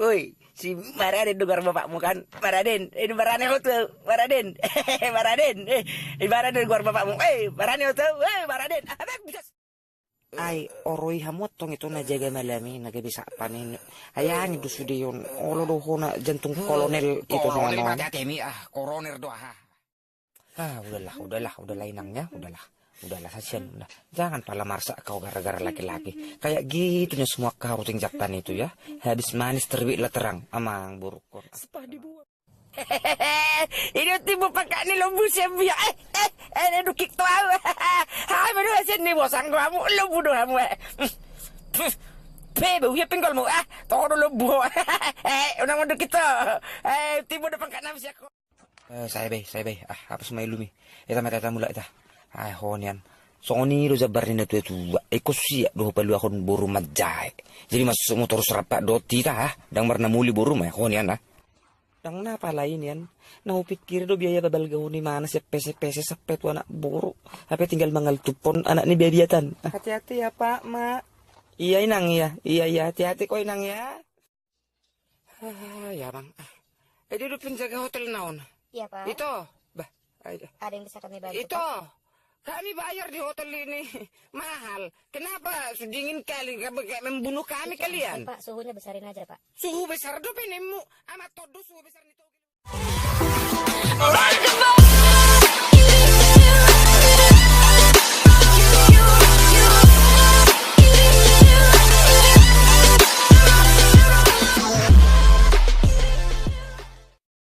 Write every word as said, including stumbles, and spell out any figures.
Oi, Si Maraden do goar bapakmu kan? Maraden, eh, Maraden ho tu, Maraden. Maraden, eh, Maraden goar bapakmu. Eh, Maraden ho tu, eh, Maraden. Ah, bagus. Ai, ro i hamu antong ito na jaga malam i, na gabe satpam i. Ai, angin do sude on. Olo do hona jantung kolonel ito. Kolonel songon on. Mate hatemi, ah, koroner do aha. Ah, udahlah, udahlah, udahlah inang ya, udahlah. Udahlah, kasihan, udah. Jangan pala marsak kau gara-gara laki-laki. Kayak gitu nih semua kau ruteng jattan itu ya. Habis manis terbit lah terang, amang buruk kau. Sepah dibuang. Ini tibu pakai ni lombu siap ya. Eh, eh, eh, ini dukik tu au. Hai, baru hasil ni bosang gua mu, lombu doang mu, eh. Pe, bau ya pinggol mu, ah, toko do lombu. Eh, unang mau dukik tu. Eh, tibu depan kat nami siak. Eh, sai be, sai be. Ah, apus ma ilumi. Ita ma ita mulak ita. Ai, ho nian. Songon i do jambar ni na tua-tua. Iko siak do paluahon boru manjae. Jadi masuk motor serapak do ita, ah. Ndang marna muli boru ma, ho nian, ah. Ndang na pala i nian. Na hupikir do biaya babalgaon i mana sian pese-pese sampe tu anak boru. Hape tinggal mangaltuphon anak ni biabiatan. Ah. Hati-hati ya, Pak, Mak. Iya, Inang, iya. Iya, iya, hati-hati ko, Inang, ya. Ah, ya, Bang. Ah. Eh, dia udah penjaga hotel naon? Iya, Pak. Itu, bah. Ayo. Ada yang bisa kami bantu, itu, Pak? Kami bayar di hotel ini mahal. Kenapa? Dingin kali, kayak membunuh kami kalian. Pak, suhunya besarin aja, Pak. Suhu besar do penemu, amat todo suhu besar itu.